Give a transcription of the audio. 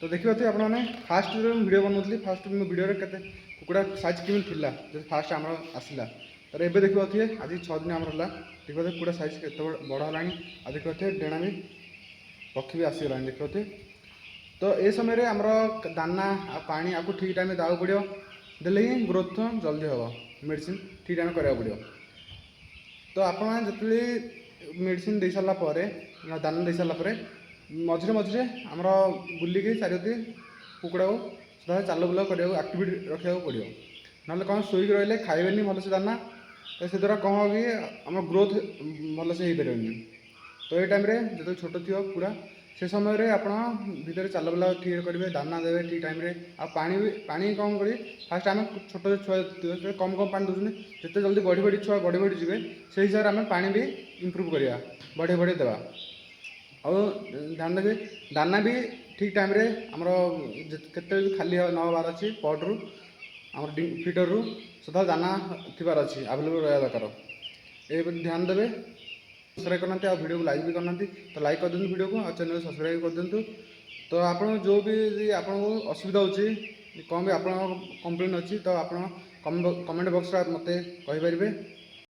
ତ ଦେଖିପାରୁଥିବେ ଆପଣମାନେ, ଫାଷ୍ଟ ଯେତେବେଳେ ମୁଁ ଭିଡ଼ିଓ ବନାଉଥିଲି, ଫାଷ୍ଟ ମୋ ଭିଡ଼ିଓରେ କେତେ କୁକୁଡ଼ା ସାଇଜ୍ କେମିତି ଥିଲା ଯଦି ଫାଷ୍ଟ ଆମର ଆସିଲା। ତାର ଏବେ ଦେଖିପାରୁଥିବେ, ଆଜି 6 ଦିନ ଆମର ହେଲା। ଦେଖିପାରୁଥିବେ କୁକୁଡ଼ା ସାଇଜ୍ କେତେ ବଡ଼ ହେଲାଣି। ଆଉ ଦେଖିପାରୁଥିବେ, ଡେଣା ବି, ପକ୍ଷୀ ବି ଆସିଗଲାଣି ଦେଖିପାରୁଥିବେ। ତ ଏ ସମୟରେ ଆମର ଦାନା ଆଉ ପାଣି ଆକୁ ଠିକ୍ ଟାଇମ୍ରେ ଦେବାକୁ ପଡ଼ିବ। ଦେଲେ ହିଁ ଗ୍ରୋଥ୍ ଜଲ୍ଦି ହେବ। ମେଡ଼ିସିନ୍ ଠିକ୍ ଟାଇମ୍ରେ କରିବାକୁ ପଡ଼ିବ। ତ ଆପଣମାନେ ଯେତେବେଳେ ମେଡ଼ିସିନ୍ ଦେଇସାରିଲା ପରେ, ଦାନା ଦେଇସାରିଲା ପରେ, ମଝିରେ ମଝିରେ ଆମର ବୁଲିକି ଚାରିପଟେ କୁକୁଡ଼ାକୁ ସଦାବେଳେ ଚାଲ ବୁଲା କରିବାକୁ, ଆକ୍ଟିଭିଟି ରଖିବାକୁ ପଡ଼ିବ। ନହେଲେ କ'ଣ, ଶୋଇକି ରହିଲେ ଖାଇବେନି ଭଲସେ ଦାନା। ତ ସେ ଦ୍ୱାରା କ'ଣ ହେବ କି ଆମ ଗ୍ରୋଥ୍ ଭଲସେ ହେଇପାରିବନି। ତ ଏଇ ଟାଇମ୍ରେ ଯେତେବେଳେ ଛୋଟ ଥିବ କୁକୁଡ଼ା, ସେ ସମୟରେ ଆପଣ ଭିତରେ ଚାଲ ବୁଲା ଠିକ୍ କରିବେ, ଦାନା ଦେବେ ଠିକ୍ ଟାଇମ୍ରେ ଆଉ ପାଣି ବି। ପାଣି କ'ଣ କରିବେ? ଫାଷ୍ଟ ଆମେ ଛୋଟ ଛୁଆ ଥିବ, ସେତେବେଳେ କମ୍ କମ୍ ପାଣି ଦେଉଛନ୍ତି। ଯେତେ ଜଲ୍ଦି ବଢ଼ି ବଢ଼ି ଛୁଆ ବଢ଼ି ବଢ଼ି ଯିବେ, ସେଇ ହିସାବରେ ଆମେ ପାଣି ବି ଇମ୍ପ୍ରୁଭ୍ କରିବା, ବଢ଼େଇ ବଢ଼େଇ ଦେବା। ଆଉ ଧ୍ୟାନ ଦେବେ, ଦାନା ବି ଠିକ୍ ଟାଇମ୍ରେ ଆମର କେତେବେଳେ ବି ଖାଲି ନ ହେବାର ଅଛି। ପଟ୍ରୁ, ଆମର ଫିଡ଼ରରୁ ସଦାବେଳେ ଦାନା ଥିବାର ଅଛି, ଆଭେଲେବୁଲ୍ ରହିବା ଦରକାର। ଏହିପରି ଧ୍ୟାନ ଦେବେ। ସବସ୍କ୍ରାଇବ୍ କରିନାହାନ୍ତି ଆଉ ଭିଡ଼ିଓକୁ ଲାଇକ୍ ବି କରିନାହାନ୍ତି, ତ ଲାଇକ୍ କରିଦିଅନ୍ତୁ ଭିଡ଼ିଓକୁ ଆଉ ଚ୍ୟାନେଲ୍ ସବସ୍କ୍ରାଇବ୍ କରିଦିଅନ୍ତୁ। ତ ଆପଣ ଯେଉଁ ବି ଯଦି ଆପଣଙ୍କୁ ଅସୁବିଧା ହେଉଛି, କ'ଣ ବି ଆପଣଙ୍କ କମ୍ପ୍ଲେନ୍ ଅଛି, ତ ଆପଣ କମେଣ୍ଟ ବକ୍ସରେ ମୋତେ କହିପାରିବେ।